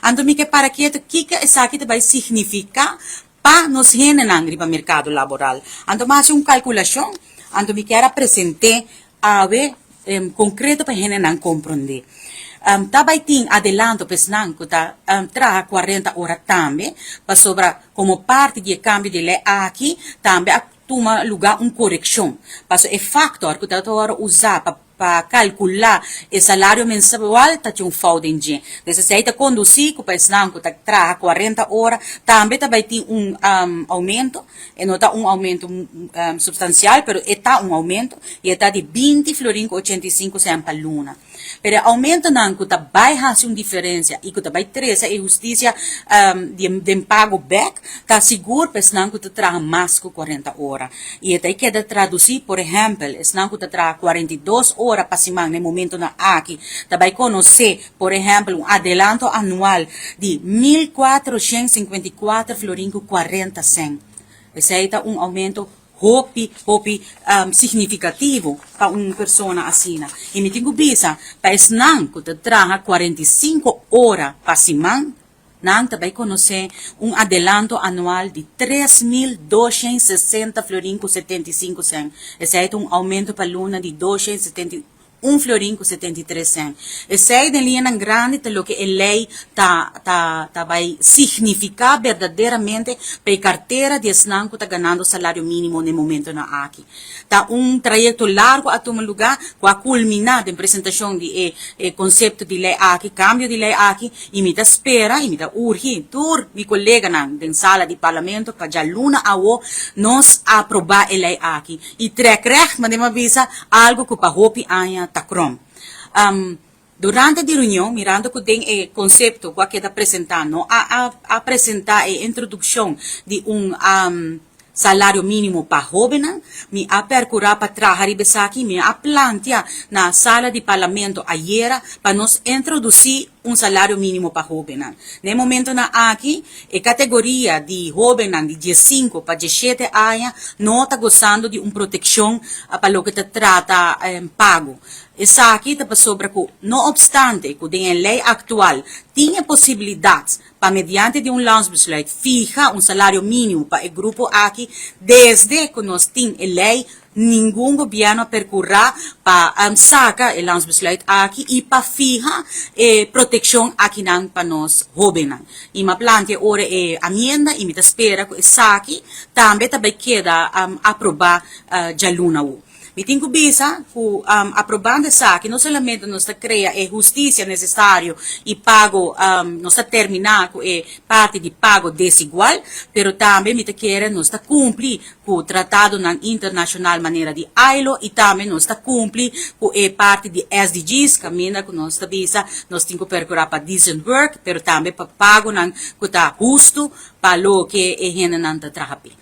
Anto mi ke para ketu kiko esaki ta bai signifiká pa nos hendenan riba merkado laboral. Anto mi a hasi un kalkulashon, anto mi kier a present'é awe konkreto pa hendenan komprondé. Ta bai tin adelanto pa esnan ku ta traha 40 ora tambe, pasobra komo parti di e kambio di lei aki tambe a tuma lugá un korekshon. Pasobra e faktor ku ta wòrdu usá pa pa kalkulá e salario mensual ta tin un fout den dje. Des esei ta kondusí ku pa esnan ku ta traha 40 ora tambe ta bai tin un oumento. E no ta un oumento supstansial pero e ta un oumento i e ta di 20 florin ku 85 sènt pa luna. Pero e oumentonan ku ta bai hasi un diferensia i ku ta bai trese e hustisia den pago bèk ta sigur pa esnan ku ta traha mas ku 40 ora. I e ta keda tradusí, por ehèmpel, esnan ku ta traha 42 ora pa siman na e momentonan aki ta bai konosé, por ehèmpel, un adelanto anual di 1454 florin ku 40 sènt. Esei ta un oumento hopi, hopi signifikativo pa un persona asina. I mi tin ku bisa, pa esnan ku ta traha 45 ora pa siman, nan ta bai konosé un adelanto anual di 3260 florin ku 75 sènt. Esei ta un oumento pa luna di 271 florin ku 73 sènt. Esei den liñanan grandi ta loke e lei ta bai signifiká berdaderamente pa e kartera di esnan ku ta ganando salario mínimo na e momentonan aki. Ta un trayekto largu a tuma lugá ku a kulminá den presentashon di e konsepto di lei aki, kambio di lei aki, i mi ta spera i mi ta urgi tur mi koleganan den sala di parlamento pa djaluna awo nos aprobá e lei aki i trèk règt, manera mi a bisa, algu ku pa hopi aña ta krom. Durante di reunion, mirando ku den e konsepto ku a keda presentá no a presentá e introdukshon di un salario mínimo pa hóbennan, mi a perkurá pa traha riba esaki. Mi a plantia na sala di parlamento ayera pa nos introdusí un salario mínimo pa hóbennan. Na e momentonan aki, e kategoria di hóbennan di 15 pa 17 aña no ta gosando di un protekshon pa loke ta trata pago. Esaki ta pasobra ku, no opstante ku den e lei aktual tin e posibilidat pa mediante di un landsbesluit fiha un salario mínimo pa e grupo aki, desde ku nos tin e lei ningun gobièrnu a perkurá pa saka e landsbesluit aki i pa fiha e protekshon akinan pa nos hóbennan. I mi a plantia ora e amienda i mi ta spera ku esaki tambe ta bai keda aprobá djaluna awo. Mi tin ku bisa ku aprobando esaki no solamente nos ta krea e hustisia nesesario i pago, nos ta terminá ku e parti di pago desigual, pero tambe mi ta kere nos ta kumpli ku tratadonan internashonal manera di ILO i tambe nos ta kumpli ku e parti di SDGs kaminda ku nos ta bisa nos tin ku perkurá pa decent work pero tambe pa pagonan ku ta hustu pa loke e hendenan ta traha p'e.